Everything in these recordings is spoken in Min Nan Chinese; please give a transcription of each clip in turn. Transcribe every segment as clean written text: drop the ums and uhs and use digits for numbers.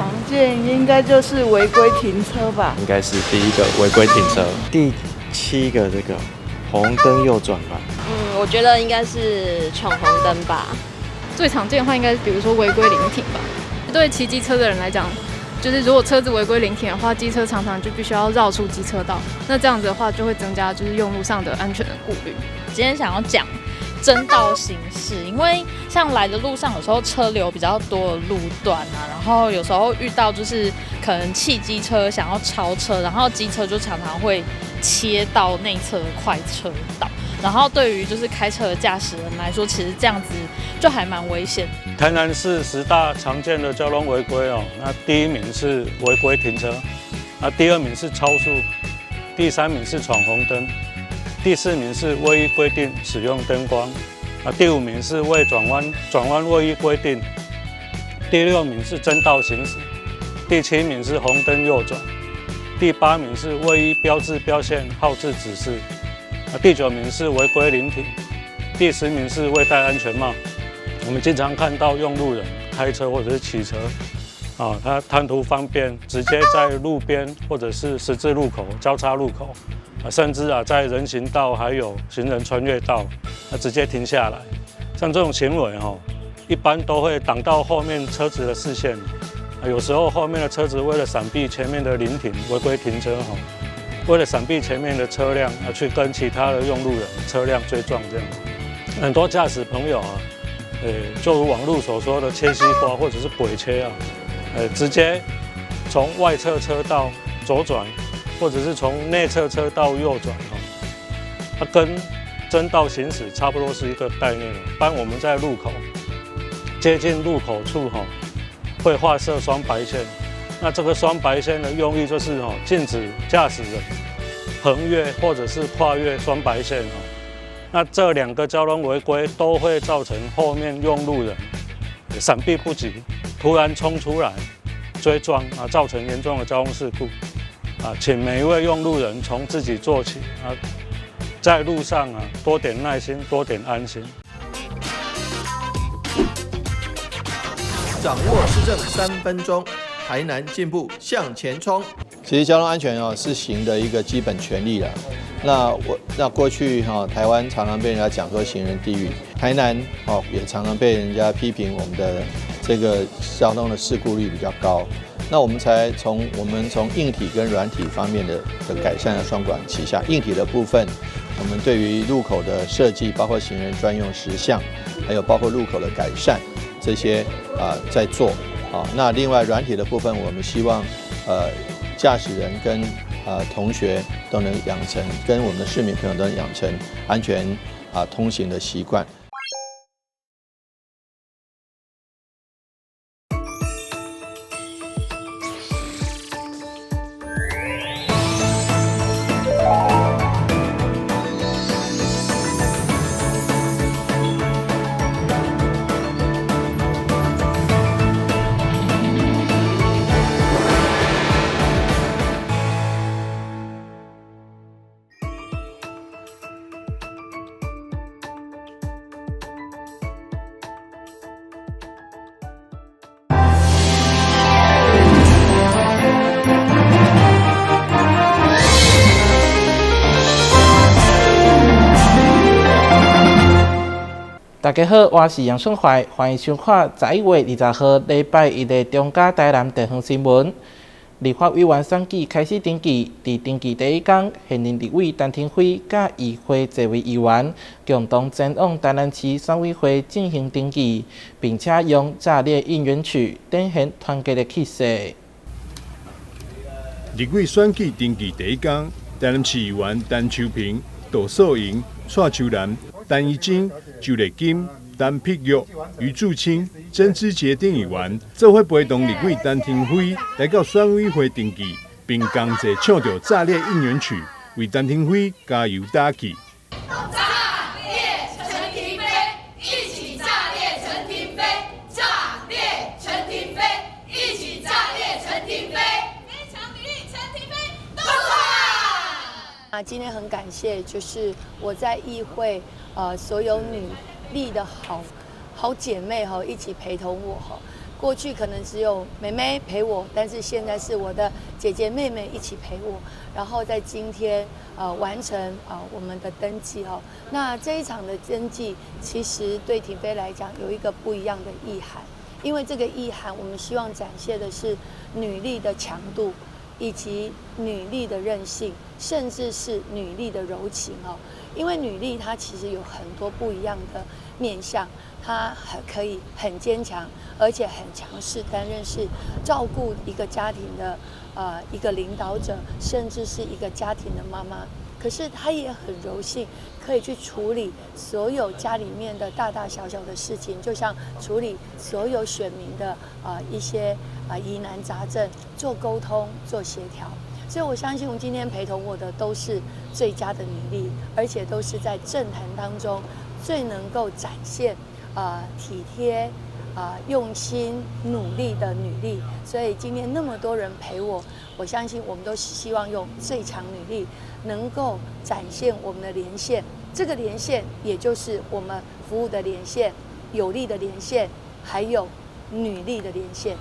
常見應該就是違規停車吧？應該是第一個違規停車。第七個這個紅燈右轉吧。嗯，我覺得應該是闖紅燈吧。最常見的話，應該是比如說違規臨停吧。對騎機車的人來講，就是如果車子違規臨停的話，機車常常就必須要繞出機車道，那這樣子的話就會增加就是用路上的安全的顧慮。今天想要講爭道行駛，因為像來的路上有時候車流比較多的路段啊，然後有時候遇到就是可能汽機車想要超車，然後機車就常常會切到內側的快車道，然後對於就是開車的駕駛人來說，其實這樣子就還蠻危險。台南市十大常見的交通違規哦，那第一名是違規停車，那第二名是超速，第三名是闖紅燈，第四名是未依規定使用燈光，啊，第五名是未轉彎，轉彎未依規定，第六名是爭道行駛，第七名是紅燈右轉，第八名是未依標誌標線號誌指示，啊，第九名是違規臨停，第十名是未戴安全帽。我們經常看到用路人開車或者是騎車，啊，他貪圖方便，直接在路邊或者是十字路口、交叉路口，啊，甚至啊在人行道還有行人穿越道，啊，直接停下來。像這種行為哦，一般都會擋到後面車子的視線。啊，有時候後面的車子為了閃避前面的臨停違規停車，哈，為了閃避前面的車輛啊，去跟其他的用路人車輛追撞這樣。很多駕駛朋友啊，就如網絡所說的切西瓜或者是鬼切啊，直接從外側車道左轉，或者是從內側車道右轉哦，它跟爭道行駛差不多是一個概念。當我們在路口接近路口處哈，會畫設雙白線，那這個雙白線的用意就是哦，禁止駕駛人橫越或者是跨越雙白線哦。那這兩個交通違規都會造成後面用路人閃避不及，突然衝出來追撞啊，造成嚴重的交通事故啊！請每一位用路人從自己做起啊，在路上啊多點耐心，多點安心。掌握市政3分鐘，台南進步向前衝。其實交通安全哦是行的一個基本權利了。那我那過去哈，台灣常常被人家講說行人地獄，台南哦也常常被人家批評我們的這個交通的事故率比較高。那我們才從我們從硬體跟軟體方面的改善的雙管齊下。硬體的部分，我們對於路口的設計，包括行人專用時相，還有包括路口的改善這些啊在做啊。那另外軟體的部分，我們希望駕駛人跟同學都能養成，跟我們的市民朋友都能養成安全通行的習慣。大家好，我是楊順懷，歡迎收看11月20號禮拜一的中嘉台南地方新聞。立法委員選舉開始登記，佇登記第一天，現任立委陳亭妃佮議會這位議員共同前往台南市選委會進行登記，並且用炸裂應援曲展現團結的氣勢。立委選舉登記第一天，台南市議員陳秋萍、杜素瑩、蔡秋蘭、陳怡貞、周麗金、陳碧玉、余柱清、曾志杰等議員，做伙陪同立委陳亭妃來到選委會登記，並共齊唱著炸裂應援曲，為陳亭妃加油打氣。炸裂陳亭妃，一起炸裂陳亭妃，炸裂陳亭妃，一起炸裂陳亭妃，非常美麗陳亭妃，動啊，今天很感謝，就是我在議會，所有女力的好好姐妹哈，一起陪同我哈。過去可能只有妹妹陪我，但是現在是我的姐姐妹妹一起陪我，然後在今天完成我們的登記哦。那這一場的登記其實對婷飛來講有一個不一樣的意涵，因為這個意涵我們希望展現的是女力的強度，以及女力的韌性，甚至是女力的柔情哦。因為女力她其實有很多不一樣的面向，她很可以很堅強，而且很強勢，擔任是照顧一個家庭的一個領導者，甚至是一個家庭的媽媽。可是她也很柔性，可以去處理所有家裡面的大大小小的事情，就像處理所有選民的一些疑難雜症，做溝通、做協調。所以我相信，我今天陪同我的都是最佳的女力，而且都是在政壇當中最能夠展現體貼、用心、努力的女力。所以今天那麼多人陪我，我相信我們都希望用最強女力，能夠展現我們的連線。這個連線，也就是我們服務的連線、有力的連線，還有女力的連線。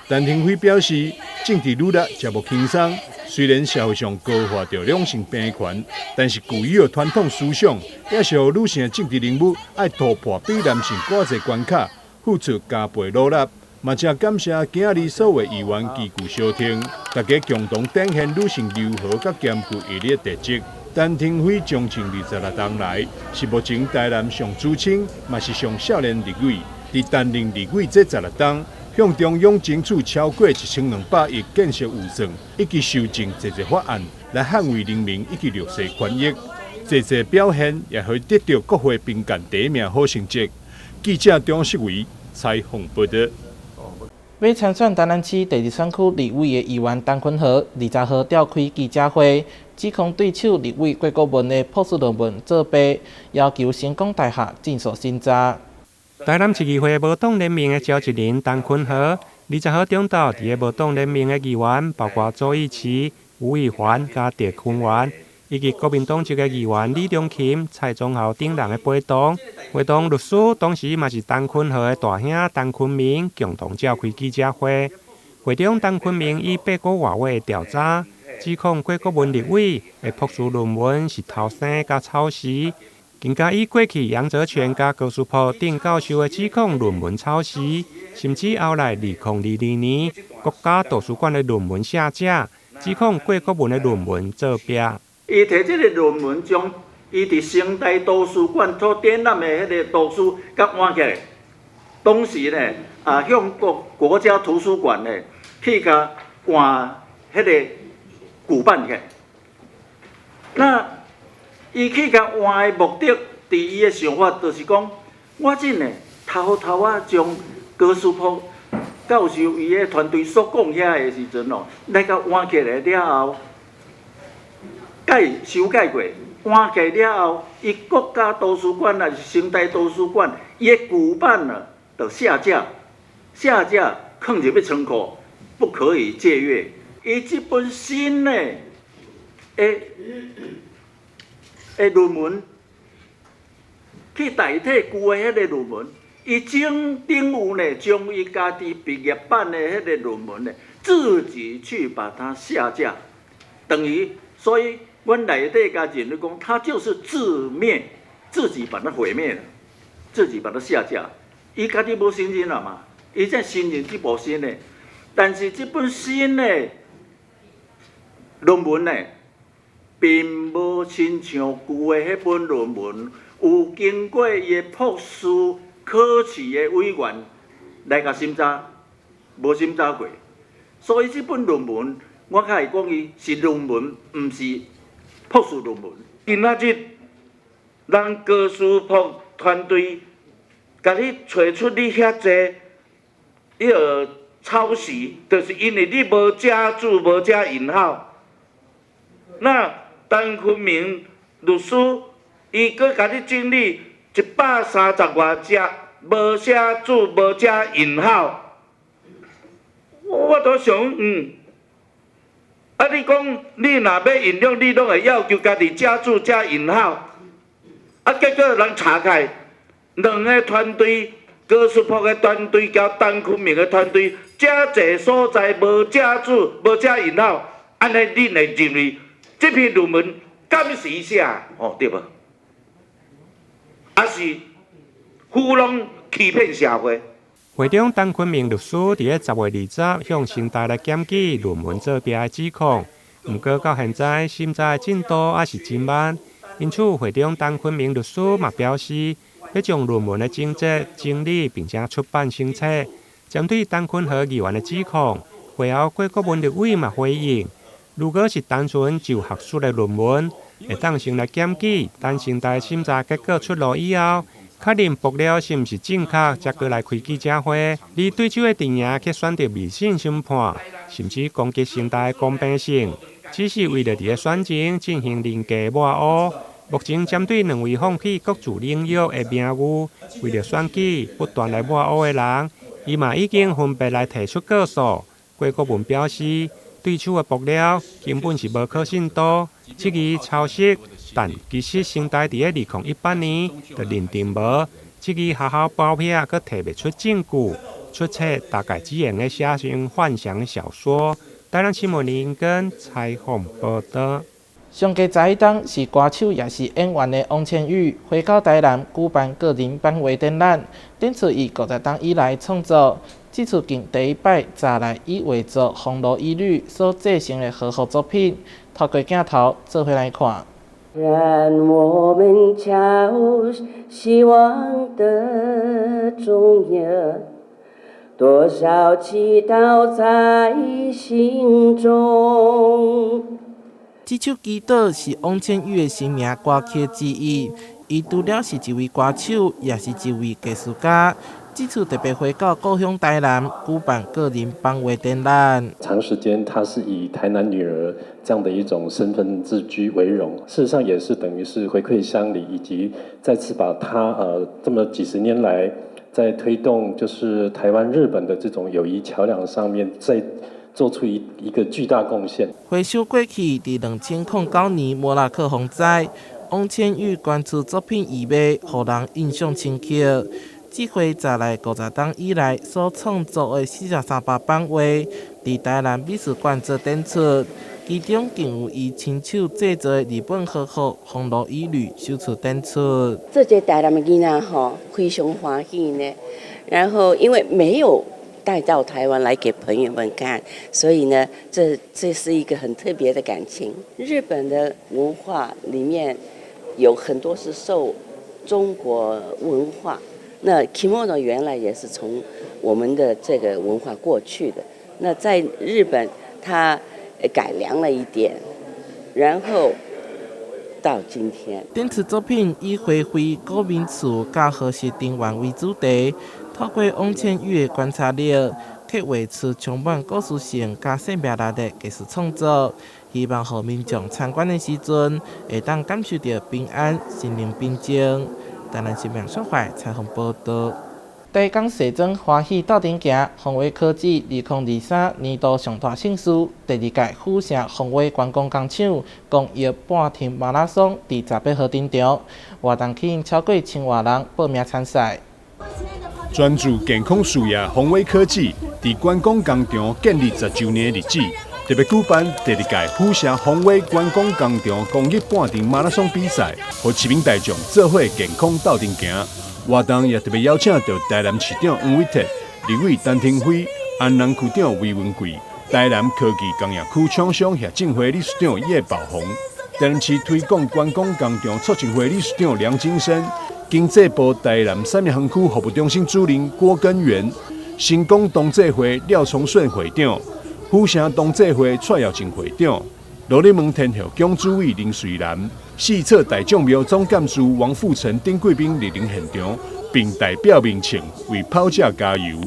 陳亭妃表示，政治女力誠無輕鬆。雖然社會上高化著兩性平權，但是舊有的傳統思想，也是予女性的政治人物愛突破比男性閣濟關卡，付出加倍努力。嘛，誠感謝今仔日所有議員旗鼓相挺，大家共同展現女性柔和佮兼具毅力的特質。陳亭妃從政26冬來，是目前台南上資深，嘛是上少年立委。佇擔任立委這十六冬，向中央爭取超過1200億建設預算，以及修正濟濟法案來捍衛人民以及弱勢權益。濟濟表現也會得著國會評鑑第一名好成績。記者張世維採訪報導。欲參選台南市第二選區立委的議員陳坤和，20號召開記者會，指控對手立委郭國文的博士論文作弊，要求成功大學進行審查。台南市議會無黨聯盟的召集人陳坤和，20號中晝，佇个無黨聯盟的議員，包括周奕齊、吳以環、佮鄭坤元，以及國民黨籍的議員李中琴、蔡宗豪等人的陪同，會同律師，同時嘛是陳坤和的大兄陳坤明共同召開記者會。會中，陳坤明以8個外月的調查，指控郭國文立委的博士論文是偷生佮抄襲。更加以過去楊澤權佮高斯珀等教授的指控論文抄襲，甚至後來2022年國家圖書館的論文下架，指控郭國文的論文作弊。伊提這个論文，將伊佇成大圖書館所展覽的彼個圖書共換起來，當時呢向國家圖書館呢去共換彼个古版起。那伊去共換的目的，佇伊的想法就是講，我這呢偷偷仔將高斯珀教授伊的團隊所講遐的時陣哦，來共換起來了後，改修改過，換起來了後，伊國家圖書館抑是成大圖書館，伊的古版呢，就下架，下架，囥入去倉庫，不可以借閱。伊這本新的論文去代替舊的彼个論文，伊整等於呢，將伊家己畢業版的彼个論文呢，自己去把它下架，等於，所以，阮內底共認為講，他就是自滅，自己把它毀滅了，自己把它下架，伊家己無承認了嘛，伊才承認這部新的，但是這本新的論文呢，並無親像舊的彼本論文，有經過伊的博士考試的委員來共審查，無審查過，所以這本論文我較會講伊是論文，毋是博士論文。今仔日，人高斯珀團隊共你揣出你遐濟，彼號抄襲，就是因為你無加注、無加引號。那陳坤明律師，伊閣共你整理130外頁，無寫注、無加引號，我都想，啊！你講你若欲引用，你攏會要求家己加注加引號，啊！結果人查開，兩个團隊高斯博的團隊佮陳坤明的團隊，遮濟所在無遮注、無遮引號，按呢恁會認為這篇論文敢是伊寫？哦，對無？抑是糊弄欺騙社會？會長陳坤明律師佇咧10月20向成大來檢舉論文作弊的指控，毋過到現在審查的進度猶是真慢。因此，會長陳坤明律師嘛表示，欲將論文的章節整理，並且出版成冊。針對陳坤和議員的指控，會後郭國文立委嘛回應：如果是單純就學術的論文，會當先來檢舉，等成大審查結果出爐以後，確認爆料是毋是正確，才閣來開記者會。而對手的陣營卻選擇迷信審判，甚至攻擊成大的公平性，只是為了佇咧選前進行人格抹烏。目前針對兩位放棄各自領域的名譽，為了選舉不斷來抹烏的人，伊嘛已經分別來提出告訴。郭國文表示，對手的爆料根本是無可信度，質疑抄襲，但其實成大佇咧2018年就認定無，質疑學校包庇，閣提袂出證據，出冊大概只會用寫成幻想小說。台南新聞林根採訪報導。上屆11冬是歌手也是演員的王千羽回到台南舉辦個人版畫展覽，展出伊50冬以來創作。這次近第一擺再來以畫作《紅羅衣女》所製成的和服作品，透過鏡頭做伙來看。讓我們敲希望的鐘呀，多少祈禱在心中。這首祈禱是王千羽的成名歌曲之一。伊除了是一位歌手，也是一位藝術家。這次特別回到故鄉台南，舉辦個人版畫展覽。長時間，她是以台南女兒這樣的一種身份自居為榮，事實上也是等於是回饋鄉里，以及再次把她這麼幾十年來在推動就是台灣日本的這種友誼橋梁上面，再做出一個巨大貢獻。回想過去，佇2009年莫拉克風災，王千羽捐出作品義賣，予人印象深刻。這回再來50冬以來所創作的43幅版畫，佇台南美術館做展出，其中更有伊親手製作的日本和服《紅羅衣女》首次展出。這個台南的囡仔吼，非常歡喜呢。然後因為沒有帶到台灣來給朋友們看，所以呢，這是一個很特別的感情。日本的文化裡面有很多是受中國文化。那 kimono 原來也是從我們的這個文化過去的。那在日本，它改良了一點，然後到今天。展出作品以回歸古民厝佮和式庭園為主題，透過王千羽的觀察力，刻畫出充滿故事性佮生命力的藝術創作，希望予民眾參觀的時陣，會當感受著平安、心靈平靜。台南新聞小懷採訪報導。台港踅莊歡喜鬥陣行，宏威科技2023年度上大盛事，第二屆府城宏威觀光工廠公益半程馬拉松，佇18號登場，活動吸引超過1000外人報名參賽。專注健康事業，宏威科技佇觀光工廠建立10週年的日子，特別舉辦第二屆府城宏威觀光工廠公益半程馬拉松比賽，予市民大眾做伙健康鬥陣行。活動也特別邀請到台南市長黃偉哲、立委陳亭妃、安南區長韋文貴、台南科技工業區廠商協進會理事長葉寶鴻、台南市推廣觀光工廠促進會理事長梁金生、經濟部台南產業園區服務中心主任郭根元、成功同濟會廖崇順會長、府城同濟會蔡耀靜會長、羅里門天后宮主委林瑞蘭、四策大將廟總監事王富成、丁貴賓蒞臨現場，並代表民眾為跑者加油。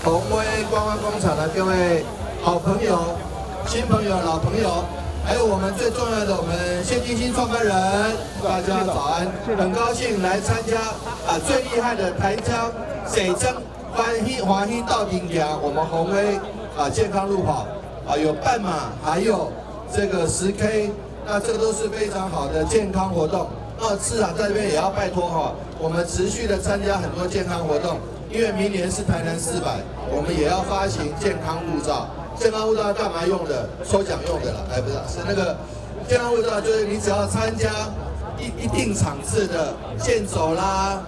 宏威觀光工廠的各位好朋友、新朋友、老朋友，還有我們最重要的我們謝金星創辦人，大家早安！很高興來參加啊最厲害的台江水針歡喜歡喜鬥陣行，我們宏威啊健康路跑啊有半馬，還有这个10K，那这个都是非常好的健康活动。那市长在这边也要拜托哈，我们持续的参加很多健康活动，因为明年是台南400，我们也要发行健康护照。健康护照干嘛用的？抽奖用的啦，哎，不是，是那个健康护照，就是你只要参加一定场次的健走啦、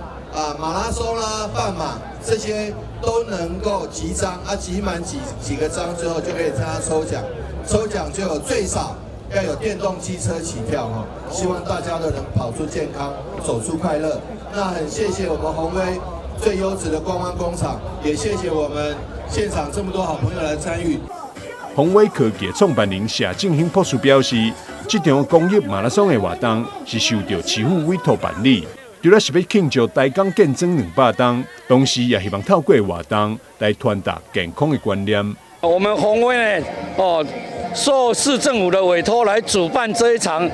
马拉松啦、半马这些都能够集章啊，集满几个章之后就可以参加抽奖，抽奖就有最少要有电动机车起跳哈，希望大家都能跑出健康，走出快乐。那很谢谢我们宏威最优质的观光工厂，也谢谢我们现场这么多好朋友来参与。宏威科技创办人谢正兴博士表示，这场公益马拉松的活动是受到市府委托办理，除了是欲庆祝台钢建庄200冬，同时也希望透过活动来传达健康的观念。我们宏威呢，受市政府的委托来主办这一场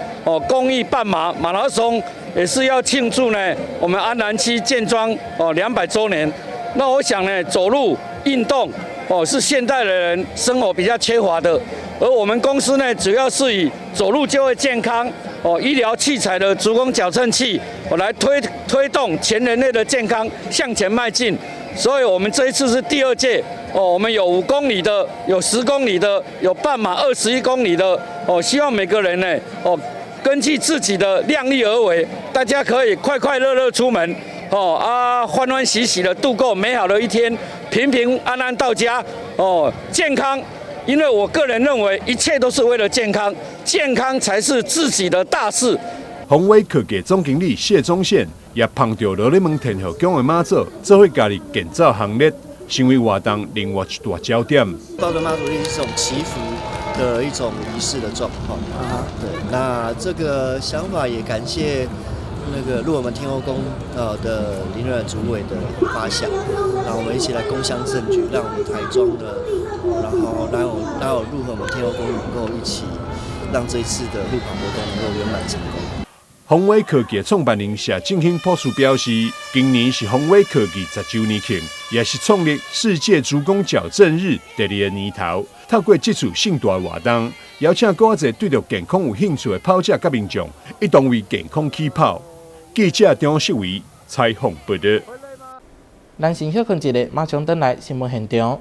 公益半马马拉松，也是要庆祝呢我们安南区建庄200周年。那我想呢，走路运动是现代的人生活比较缺乏的，而我们公司呢，主要是以走路就会健康医疗器材的足弓矫正器，我来推动全人类的健康向前迈进。所以，我们这一次是第二届我们有5公里的，有10公里的，有半马21公里的希望每个人呢根据自己的量力而为，大家可以快快乐乐出门。欢欢喜喜的度过美好的一天，平平安安到家健康，因为我个人认为一切都是为了健康，健康才是自己的大事。宏威科技总经理谢宗宪也捧著罗里门天后宫的妈祖，做伙加入健走行列，成为活动另外一大焦点。抱着妈祖是一种祈福的一种仪式的状况啊，对，那这个想法也感谢那个鹿耳门天后宫的林瑞主委的发想，然后我们一起来共襄盛举，让我们台中的，然后鹿耳门天后宫能够一起让这一次的路跑活动能够圆满成功。宏威科技创办人谢正兴博士表示，今年是宏威科技10周年庆，也是创立世界足弓矫正日第二个年头。透过这次盛大活动，邀请更多对著健康有兴趣的跑者佮民众，一同为健康起跑。记者张世维采访报道。咱先歇睏一下，马上转来新闻现场。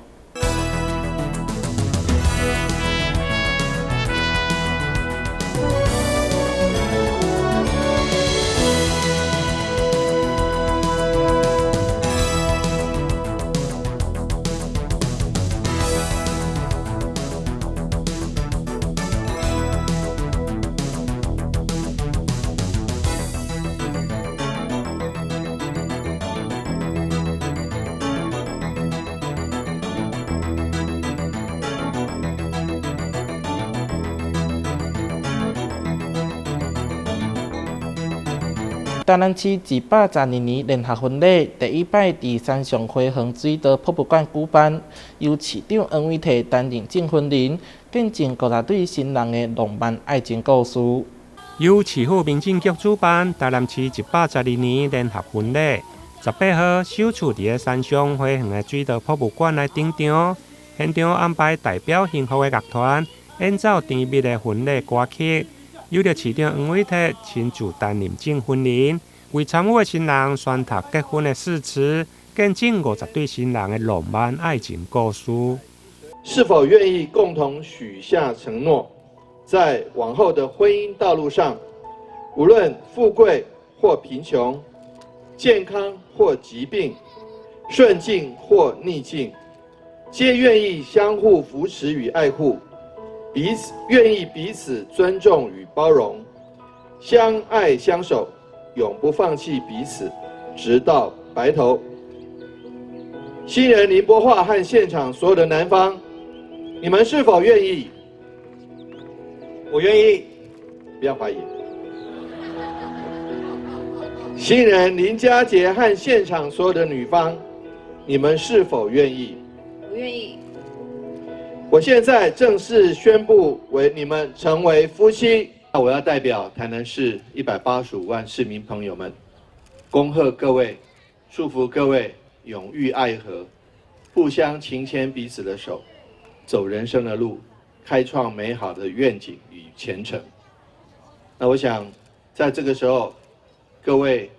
台南市112年联合婚礼第一摆伫山上花园水道博物馆举办，由市长黄伟哲担任证婚人，见证50对新人的浪漫爱情故事。由市府民政局主办，台南市112年联合婚礼，18号首次伫个山上花园的水道博物馆来登场，现场安排代表幸福的乐团演奏甜蜜的婚礼歌曲。由著市长黄伟哲亲自担任证婚人，为参与的新人宣读结婚的誓词，见证50对新人的浪漫爱情故事。是否愿意共同许下承诺，在往后的婚姻道路上，无论富贵或贫穷，健康或疾病，顺境或逆境，皆愿意相互扶持与爱护。彼此愿意彼此尊重与包容，相爱相守，永不放弃彼此，直到白头。新人林柏桦和现场所有的男方，你们是否愿意？我愿意，不要怀疑。新人林家杰和现场所有的女方，你们是否愿意？我愿意。我现在正式宣布为你们成为夫妻。那我要代表台南市185万市民朋友们，恭贺各位，祝福各位永浴爱河，互相情牵彼此的手，走人生的路，开创美好的愿景与前程。那我想，在这个时候，各位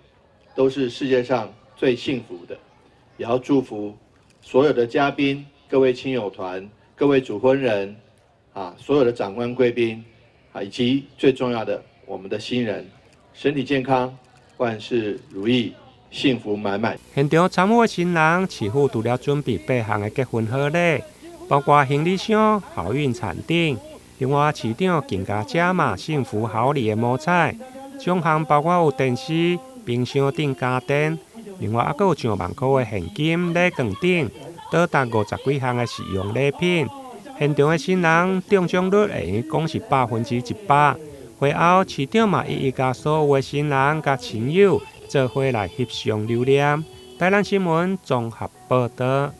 都是世界上最幸福的，也要祝福所有的嘉宾、各位亲友团、各位主婚人，啊，所有的长官贵宾，啊，以及最重要的我们的新人，身体健康，万事如意，幸福满满。现场参与的新人，市府除了准备八项的结婚贺礼，包括行李箱、好运产顶，另外市长更加加码幸福好礼的模彩，奖项包括有电视、冰箱等家电，另外还阁有上万箍的现金、礼券等，多达50几项的实用礼品。现场的新人中奖率会用讲是100%。会后，市长嘛一一共所有的新人佮亲友做伙来翕相留念。台南新闻综合报道。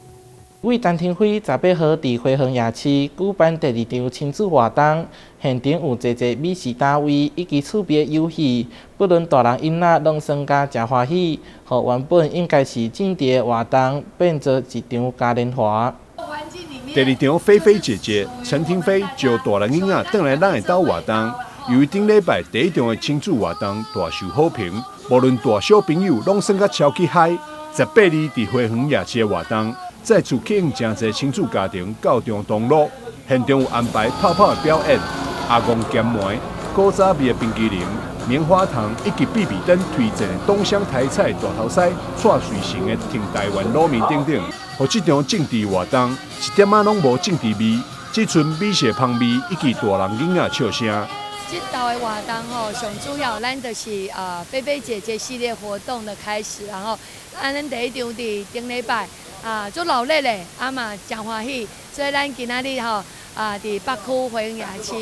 为陈亭妃18号伫花园夜市举办第二场亲子活动，现场有济济美食摊位以及趣味游戏，不论大人囡仔拢耍甲誠歡喜，予原本應該是政治的活動變做一場嘉年華。第二場菲菲姐姐陳亭妃招大人囡仔轉來咱的兜活動，由於頂禮拜第一場的親子活動大受好評，無論大小朋友攏耍甲超級嗨。18日佇花園夜市的活動，再次吸引誠濟親子家庭到場同樂。現場有安排泡泡的表演、阿公鹹糜、古早味的冰淇淋、棉花糖以及比比登推薦的東鄉台菜大頭獅、蔡瑞成的挺台灣滷麵等等，予這場政治活動一點仔攏無政治味，只賰美食芳味以及大人囡仔笑聲。這道的活動吼，上主要咱就是菲菲姐姐系列活動的開始，然後啊，咱第一場佇頂禮拜啊，足熱鬧咧，啊嘛誠歡喜，所以咱今仔日吼啊，佇北區花園夜市，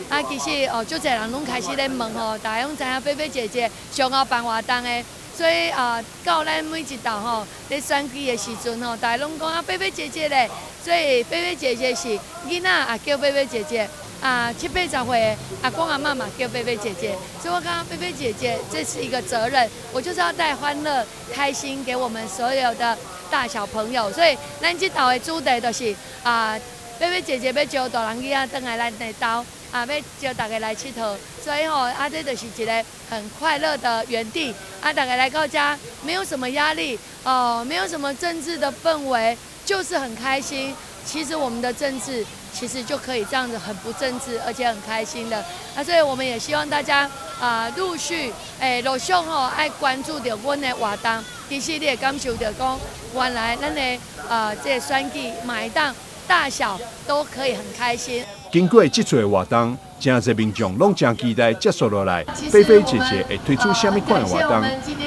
啊，其實哦，足濟人攏開始咧問吼，大家攏知影菲菲姐姐上後辦活動的，所以啊，到咱每一道吼咧選舉的時陣吼，大家攏講啊，菲菲姐姐咧，所以菲菲姐姐是囡仔也叫菲菲姐姐。啊，七八十歲，阿公阿嬤嘛叫菲菲姐姐，所以我感覺菲菲姐姐這是一個責任，我就是要帶歡樂、開心給我們所有的大小朋友。所以咱這道的主題就是啊，菲菲姐姐欲招大人囡仔轉來咱的兜，啊，欲招大家來𨑨迌，所以吼啊，這就是一個很快樂的園地，啊，大家來到遮沒有什麼壓力，哦，沒有什麼政治的氛圍，就是很開心。其實我們的政治其實就可以這樣子很不政治，而且很開心的。啊，所以我們也希望大家啊，陸續陸續吼愛關注著阮的活動。其實你會感受著講，原來咱的這個選舉嘛會當大小都可以很開心。經過這次的活動，誠濟民眾攏誠期待接續落來，菲菲姐姐會推出啥物款的活動？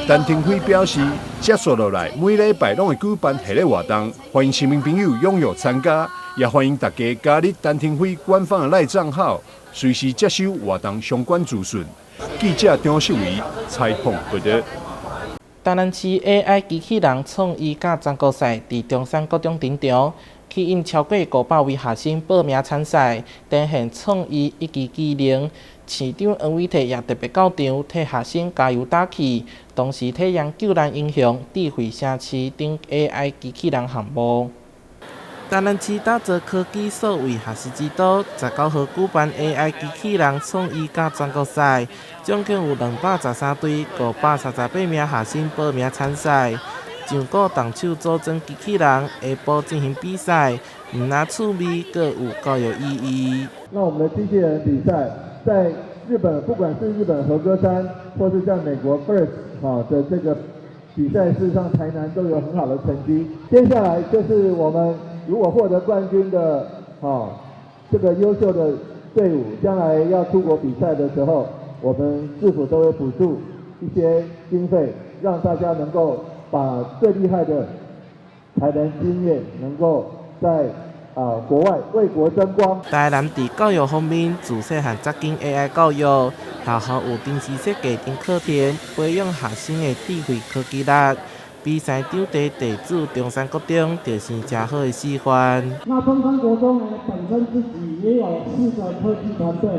陳亭妃表示，接續落來每禮拜攏會舉辦系列活動，歡迎市民朋友踴躍參加，也歡迎大家加入陳亭妃官方的 LINE 帳號，隨時接收活動相關資訊。記者張秀維採訪報導。台南市 AI 機器人創意佮全國賽佇中山國中登場，吸引超過500位學生報名參賽，展現創意以及技能。市長黃偉哲也特別到場，替學生加油打氣，同時體驗救難英雄、智慧城市等 AI 機器人項目。台南市打造科技數位學習之都，19號舉辦 AI 機器人創意佮全國賽，總共有213隊538名學生報名參賽。上古動手組裝機器人，下晡進行比賽，毋但趣味，閣有教育意義。那我們的機器人比賽，在日本，不管是日本和歌山，或是在美國 FIRST 的這個比賽，事實上台南都有很好的成績。接下來就是我們如果獲得冠軍的，這個優秀的隊伍，將來要出國比賽的時候，我們市府都會補助一些經費，讓大家能夠把最厲害的台南經驗能夠在國外為國爭光。台南佇教育方面，自細漢扎緊 AI 教育，學校有程式設計等課程，培養學生的智慧科技力。比賽場地地主中山國中，就是誠好的示範。那中山國中呢，本身自己也有4個科技團隊，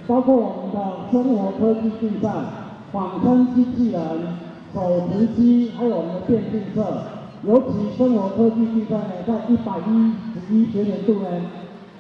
包括我們的生活科技競賽、仿生機器人、手提機，還有我們的電競社。尤其生活科技競賽呢，在111學年度呢，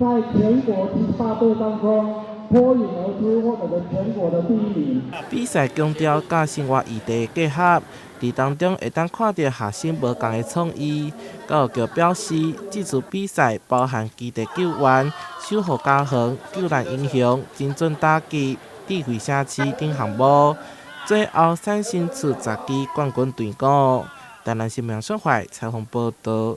在全國78隊當中脫穎而出，獲得了全國的第一名。比賽強調佮生活議題結合，佇當中會當看著學生無仝的創意。教育局表示，這次比賽包含基地救援、守護家園、救難英雄、精準打擊、智慧城市等項目，最後產生出10支冠軍隊伍。台南新聞孫懷採訪報導。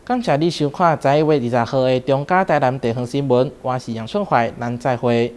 感謝你收看11月20號的中嘉台南地方新聞，我是楊順懷，咱再會。